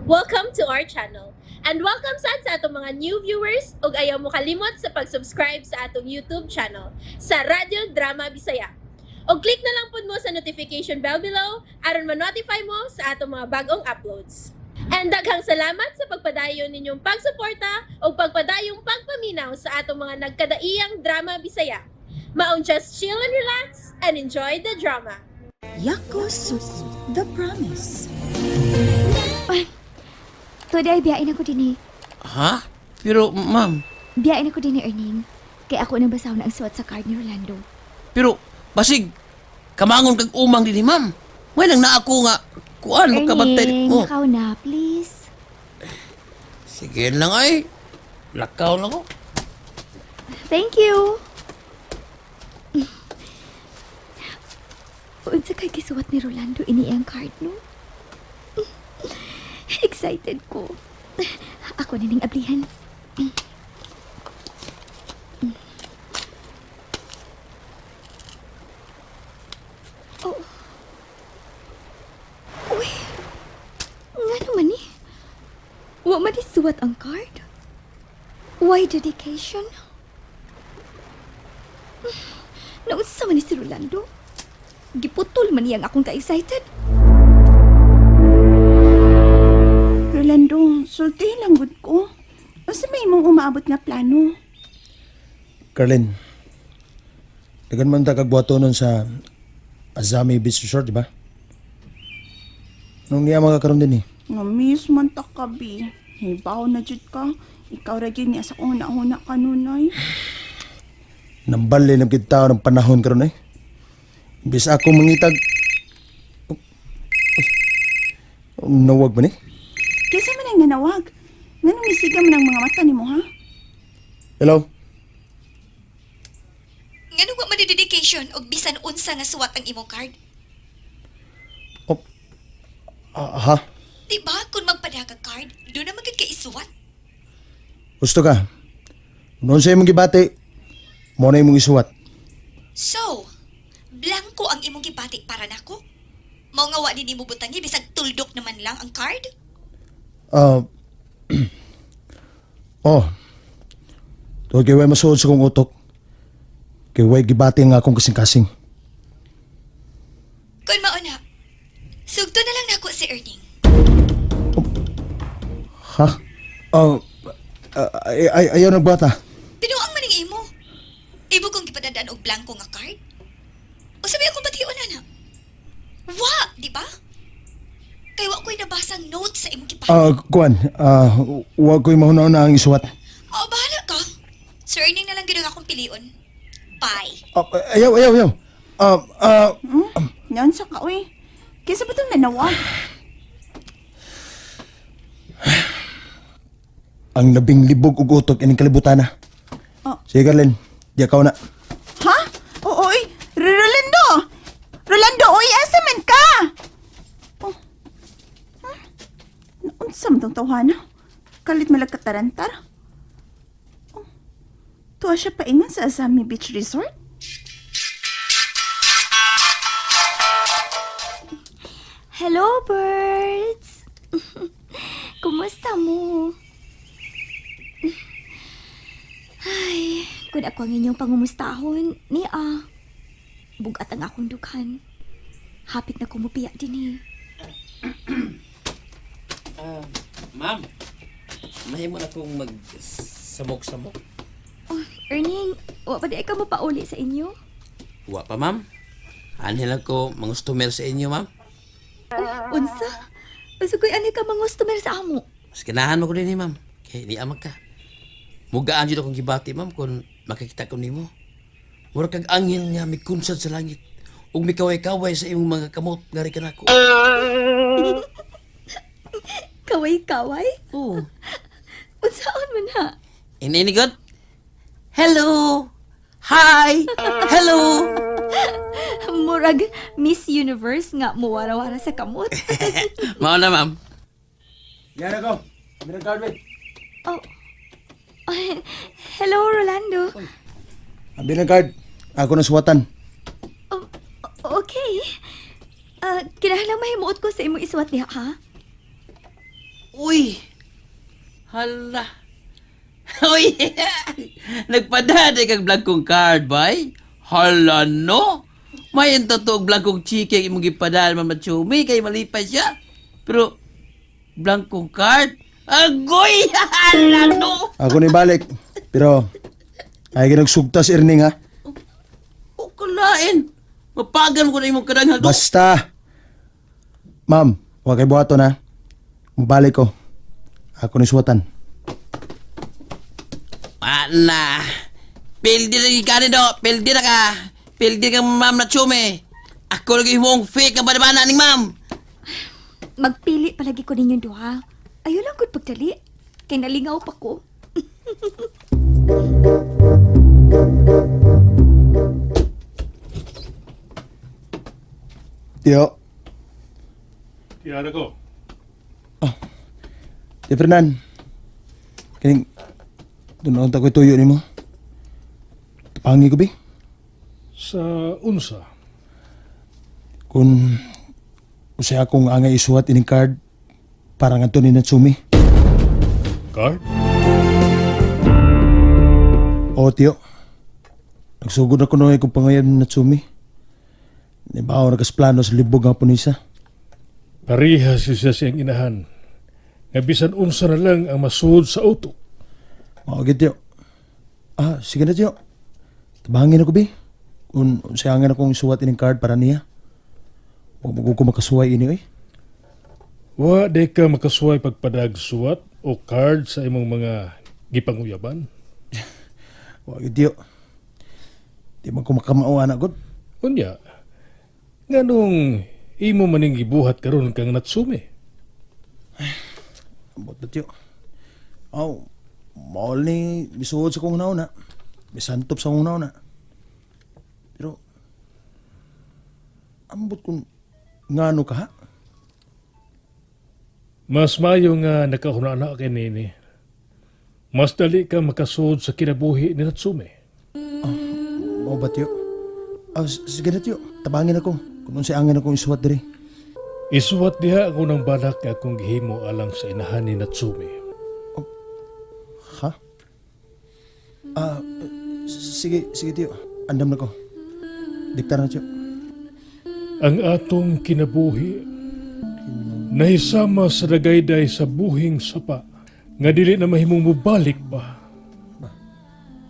Welcome to our channel. And welcome sad sa atong mga new viewers ug ayaw mo kalimot sa pag-subscribe sa atong YouTube channel sa Radyo Drama Bisaya. Og click na lang pud mo sa notification bell below aron ma-notify mo sa atong mga bagong uploads. And daghang salamat sa pagpadayon ninyong pagsuporta ug pagpadayong pagpaminaw sa atong mga nagkadaiyang drama Bisaya. Maong just chill and relax and enjoy the drama. Yakosuku, The Promise. Today, biyain ako din eh. Ha? Pero, ma'am, Biyain ako din ni Erning. Kaya ako nang basahon ang suwat sa card ni Rolando. pero, basig, kamangon kag umang din, ma'am. May nang naa ko nga, kuan, makabantay. Erning, Oh. lakaw na, please. Sige lang ay. Lakaw na ko. Thank you. Unsa kay gisuwat ni Rolando ini ang card, no? Excited ko. Ako na ning ablihan. Oh. Uy. Nga naman eh. Wa man isuwat ang card. Why dedication? Naunsa man ni si Rolando? Giputol man niyang akong ka-excited. Rolando, sultihin lang gud ko. Unsa may imong umaabot nga plano? Carlin, dagan man ta kagbuhato nun sa Azami Beach Resort, di ba? Nung niya makakaroon din eh. Nga miss man ta ka bi. Hibaw na jud ka. Ikaw ra gyud niya sa kong huna-huna kanunay. Nambali ng tao ng panahon karon eh. Imbis ako mangitag... Oh, oh, nawag ba ni? Kinsa man ang nanawag? Nganong misiga man ang mga mata nimo ha? Hello? Nganong wa man ni dedication og bisan unsa nga suwat ang imong card? Oh, ah, ha? Di ba kung magpadaka card, do na magid kay isuwat? Gusto ka? Noon sa imong gibati, mo na imong isuwat. So, blanco ang imong gibati para nako? Mao nga wa ni nimo butangi bisag tuldok naman lang ang card? Ah, oh. Tuod kay way masuod sa kong utok. Kay way gibati nga akong kasing-kasing. Kun mao na, sugto na lang nako si Erning. Ha? Oh, ay, ay, ayaw nagbata. Binuang man ning imo. Imo kong gipadadaan og blanco nga card? O sabi akong bation ana? Wa, di ba? Kay wa ko'y nabasang note sa imong gibati. Ah, kuan, wa ko'y mahuna-una ang isuwat. Oh, bahala ka. Sir Erning na lang gid ang akong pilion. Bye. Ah, ayaw, ayaw, ayaw. Ah, ah, Naunsa ka uy? Kinsa ba tong nanawag? ang labing libog ug utok ining kalibutan na. Oh. Sige, Carlin. Di akaw na. Ha? Oo, oy. Rolando! Rolando, oy, asa man ka? Oh. Hmm? Naunsa man tong tawhana? Kalit malagkatarantar? Oh. Tuwa siya paingon sa Azami Beach Resort? Hello, birds! Kumusta mo? Ay, kung ako ang inyong pangumustahon, ni ah. Bugat ang akong dukhan. Hapit na kumupiya din eh. Ma'am, mahimo na kong magsamok-samok. Oh, Erning, wa pa di ka mapauli sa inyo? Wa pa, ma'am. Anhi lang ko mangustomer sa inyo, ma'am. Oh, unsa? Unsa ko'y ani ka mangustomer sa amo? Mas ganahan mo ko din eh, ma'am. Kay di amag ka. Mugaan jud akong gibati, ma'am, kung makikita ko nimo. Mura kag anghel nga mikunsad sa langit ug mikaway-kaway sa imong mga kamot ngari kanako. Kaway-kaway? Oo. Unsaon man ha? Ininigot? Hello! Hi! Hello! Murag Miss Universe nga muwara-wara sa kamot. Mao na, ma'am. Yan ako. Abi ng card, wait. Oh. Hello, Rolando. Abi ng card. Ako na suwatan. Oh, okay. Kinahanglan mahimuot ko sa imong isuwat niya, ha? Uy! Hala! Uy! Nagpadada kag blankong card, bay? Hala no! May ang totoong blankong chike ang imong gipadal, Mama Chumi, kay malipay siya. Pero, blankong card? Agoy! Hala no! Ako ni balik. Pero, ay ginagsugtas irning ha. O kalain! Mapagan ko na imong kadanghal do. Basta. Ma'am, wa kay buhaton ha. Mubalik ko. Ako ni suwatan. Ana! Pildi na ka do! Pildi na ka! Pildi ka, Ma'am Natsumi! Ako lagi mong fake ang banabana ning ma'am! Magpili palagi ko ninyong duha. Ayaw lang gud pagdali. Kay nalingaw pa ko. Tiyo. Tiyara ko. Tiyo Fernan. Kining, doon ta ko'y tuyo nimo. Tapangi ko bi. Sa unsa, Kung usay akong angay isuwat ining card para nga ni Natsumi. card? Oo, tiyo. Nagsugod ako noy kung pangayab ni Natsumi. Nibaw nagasplano sa libog nga punisa. Pareha si siya siyang inahan. Nga bisan unsa na lang ang masuod sa utok. Oo, gid, tiyo. Ah, sige na, tiyo. Tabangin ako, bi. Kung usay angay akong isuwat ining card para niya. Huwag mo ko makasuway ini, oy. Wa di ka makasuway pagpadag suwat o card sa imong mga gipanguyaban. Huwag gid, tiyo. Di man ko makamao, anak god. Unya, nganong imo maning gibuhat karon kang Natsume? Ambot ba, tiyo? Aw, maol ni misuod sa kong nauna. Misantop sa kong nauna. Pero, ambot kung ngano ka ha? Mas maayo nga nakahuna-na kay nini. Mas dali ka makasuod sa kinabuhi ni Natsume. Mao ba, tiyo? Aw, sige na, tiyo. Tabangin ako. Kung unsay angin akong isuwat diri. Isuwat diha ang unang balak nga akong gihimo alang sa inahan ni Natsume. Ha? Ah, sige, sige, tiyo. Andam na ko. Diktar na, tiyo. Ang atong kinabuhi nahisama sa dagayday sa buhing sapa nga dili na mahimong mobalik pa.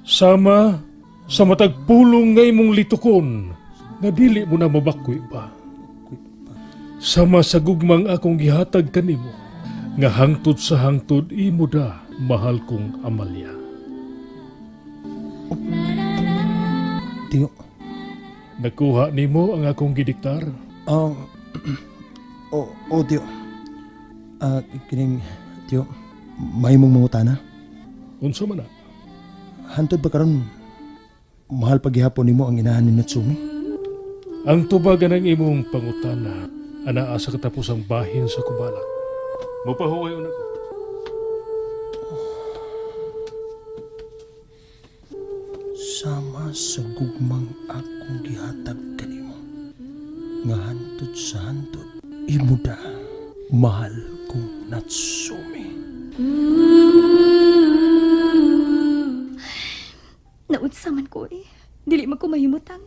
Sama sa matag pulong nga imong litukon nga dili mo na mabakwi pa. Sama sa gugmang akong gihatag kanimo nga hangtod sa hangtod imo da mahal kong Amalia. Tiyo. Nakuha nimo ang akong gidiktar. Oh, oh, oh, tiyo. Ah, kining, tiyo, may mong mangutana. Unsa man na? Hantod ba karon mahal paghihapon nimo ang inahan ni Natsumi? Ang tubagan ng imong pangutana anaa sa katapusang bahin sa kubalak. Mupahuway una ko. Sama sa gugmang akong gihatag kanimo. Nga hantod sa hantod, imo da mahal kong Natsumi. Naunsa man ko eh. Dili man ko mahimutang.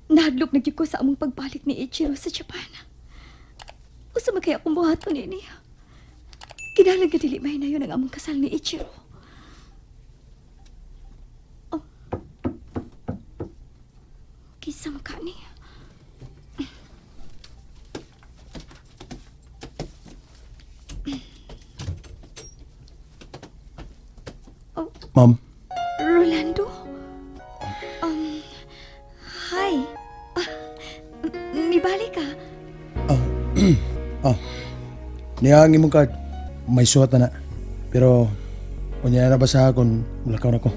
Nahadlok na gyud ko sa among pagbalik ni Ichiro sa Japan. Usa man kaya akong buhaton ini. Kinahanglan ka dili mahinayon ang among kasal ni Ichiro. Oh. Kinsa man ka ni? Oh, Ma'am, Rolando? Hi. Ah, mibalik ka. ah, niya ang imong card. May suwat na na. Pero, unya na ba sa akon, mulakaw na ko.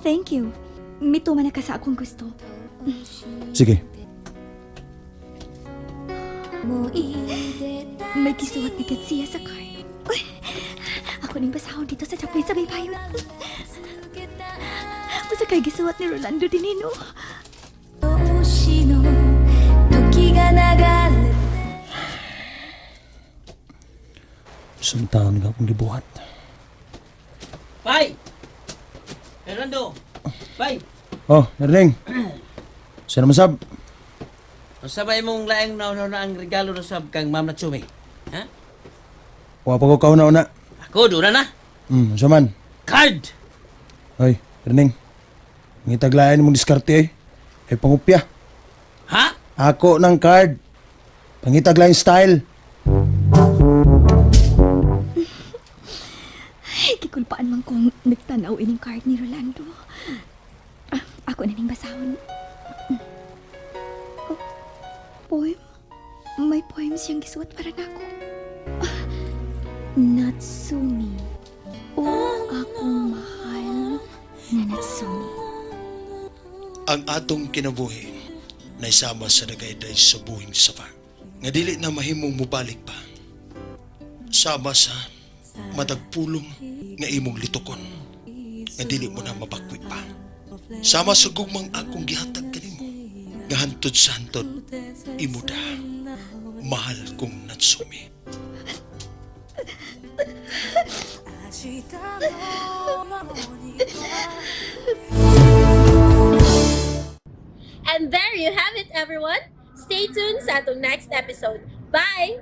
Thank you. Mituman na ka sa akong gusto. Sige. May gisuwat na gid siya sa card. Uy, ako ning basahon dito sa dapit sa baybayon. Usa kay gisuwat ni Rolando din no? Sa taon nga akong gibuhat. Bay! Fernando! Bay! Oh, Erling. Sino man sab? Unsa ba imong laing nauna ang regalo na sab kang Ma'am Natsumi? Ha? Wa pa ko kauna-una. Ako, doon na na. Unsa man? Card! Hoy, Erning. Ngitaglayan mong diskarte eh. Ay pangupya. Ha? Ako ng card. Pangitaglayan style. Ay, gikulpaan man kong nagtanaw ining card ni Rolando. Ah, ako na ning basahon. Oh, poem? May poem siyang gisuot para nako. Ah, Natsumi. O akong mahal na Natsumi. Ang atong kinabuhi naisama sa nagayday sa buhing sapa. Nga dili na mahimong mubalik pa. Sama sa matagpulong nga imong litukon. Nga dili mo na mabakwi pa. Sama sa gugmang akong gihatag kanimo. Nga hantod sa hantod, imo da. Mahal kong Natsumi. And there you have it, everyone. Stay tuned sa atong next episode. Bye!